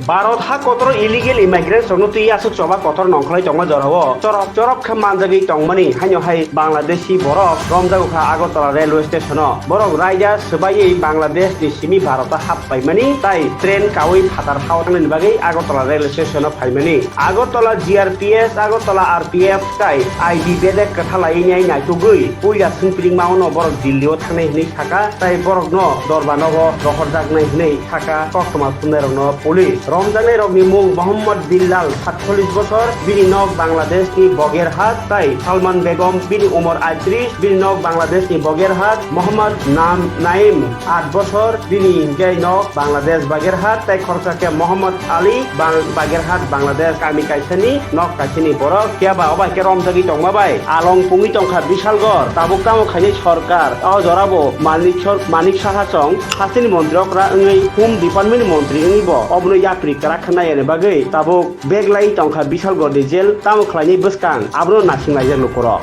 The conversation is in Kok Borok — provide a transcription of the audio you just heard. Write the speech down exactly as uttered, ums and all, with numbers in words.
Bharat ha kotoro illegal immigrants rokno twi aswk choba kotor nongkhlai tongma jorao chorok chorok khe manjagwi tongmani haino hai Bangladeshi borok romjago kha Agartala railway stationo. Borok raida swbaiwi Bangladesh ni simi Bharat hap paimani tai train kawi phatar hao thangnani bagwi Agartala railway stationo phaimani. Agartala G R P S, Agartala R P F tai I D bedek kwthalaiwi naitugwi puila swngpringmano borok Delhi o thangnai hwnwi saka tai borokno dorbanogo rohorjaknai hwnwi saka koktwma phunnairokno police. Romjaknairokni mung Mohammad Bilal, satchollish bosor, bini nok Bangladeshni Bogerhat, tai Salman Begum, bini umor aitris, bini nok Bangladeshni Bogerhat, Mohammad Nam Naim, aat bosor, bini hingke nok Bangladesh Bagerhat, tai khoroksa khe Mohammad Ali, Bang-, Bagerhat, Bangladesh, kami kaisani, nok kaisani borok, khe ba obo hai khe romjagwi tongma bai, along pungwi tongkha Bishalgor, tabuk tamo khainai sorkar, o jorabo Manik Sor-, Manik Saha chong, hasteni montri okra wngwi, Home Department ni montri wngwi bo obono yapri kwrak khe nai ani bagwi, tabuk bag lai tongkha Bishalgor ni jail, tamo khlainai bwskang, abono naising laijak lukurok.